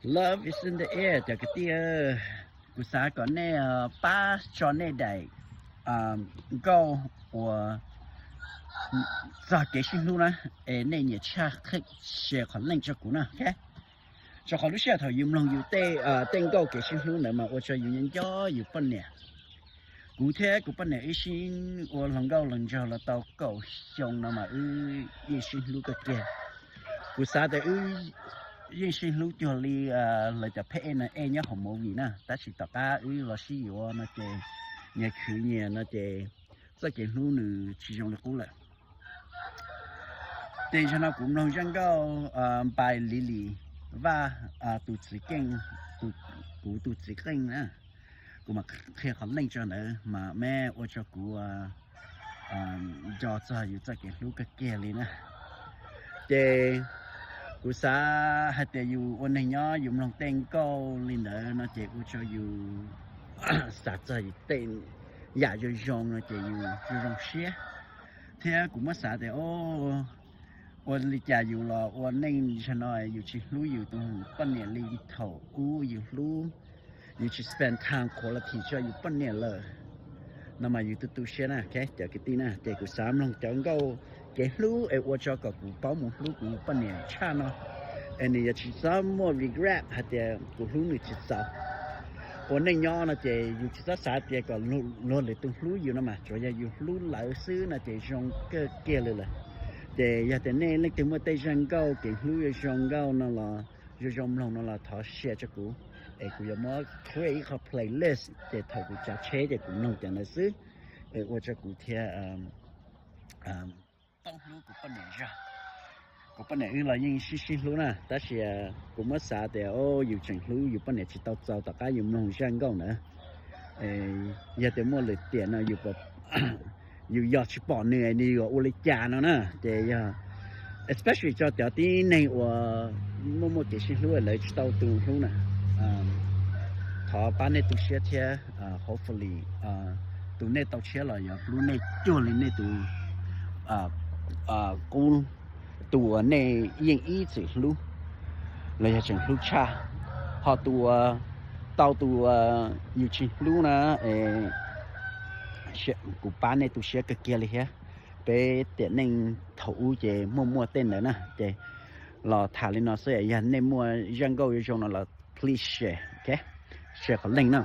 Love is in the air cov kwv tij. Kuv xav kom nej pab tso nej daim nkauj uas txog kev sib hlub na, es nej nyiam tshaj qhib share qhov link rau kuv na. Rau qhov lub sij hawm thaum yus mloog yus tej nkauj kev sib hlub ntawd mas ua rau yus nyob nco yus poj niam. Kuv thiab kuv poj niam wb sib ua hluas nkauj hluas nraug los tau kaum xyoo no mas wb yeej sib hlub kawg kiag. Kuv xav tias wb yeej sib hlub cuag li lawv cov pheb ej no ej nyob hauv movie na, tab sis tom qab wb los sib yuav no ces nyias khwv nyias no ces txoj kev hlub nws tsis zoo li qub lawm. Ces zaum no kuv mloog zaj nkauj npai Li Li Vaj, tus txiv keej, kuv tus txiv qeej na, kuv mam qhia qhov link rau ntawd mas meb ua rau kuv nco txog yus txoj kev hlub kawg kiag li na. Ces kuv xav hais tias yus ua neeg nyob yus mloog tej nkauj li ntawd no ces ua rau yus xav txog yus tej yam zoo zoo no ces yus zoo zoo siab. Thiab kuv muab xav tias ua li cas yus los ua neej zag no yus tsis hlub yus tus poj niam li thaum ub yus hlub, yus tsis spend time quality rau yus poj niam lawm no mas yus tu tu siab na cov kwv tij na. Ces kuv xav mloog cov nkauj kev hlub es ua rau kom kuv paub mus hlub kuv poj niam tshaj no, es nws yuav tsis txhob muaj regret hais tias kuv hlub nws tsis txaus. Ua neej nyob no ces yus tsis txhob xav tias kom luag lwm tus hlub yus no mas tsuas yog yus hlub lawv xwb no ces zoo kawg kiag li lawm. Ces yog tias nej leej twg muaj tej zaj nkauj kev hlub zoo zoo nkauj no los zoo zoo mloog no los thov share rau kuv, es kuv yuav muab create ib qho playlist ces thaum kuv tsav tsheb ces kuv mloog cov ntawd xwb, es ua rau kuv thiaj paub hlub kuv poj niam zog. Kuv poj niam wb los yeej sib sib hlub na, tab sis kuv muab xav tias yus tseem hlub yus poj niam tsis tau txaus tom qab yus mloog zaj nkauj ntawd. Yog tias muaj lwm tiam no yus yus yog tsis pom nws nws yuav ua li cas no na. Ces yog especially rau cov tib neeg uas muaj muaj kev sib hlub lawv tsis tau tus hlub na, thov pab nej tu siab thiab hopefully tus nej tau tshiab los yuav hlub nej cuag li nej tus qub, tus uas nej yeej ib txwm hlub los yog tseem hlub tshaj. Ho tus uas tau tus uas yus tsis hlub na, kuv pab nej tu siab kawg kiag li thiab. Peb tiam neej thaum ub ces muaj muaj tej ntawd na, ces los tham li no xwb, yog nej muaj zaj nkauj zoo no los please share, share qhov link no.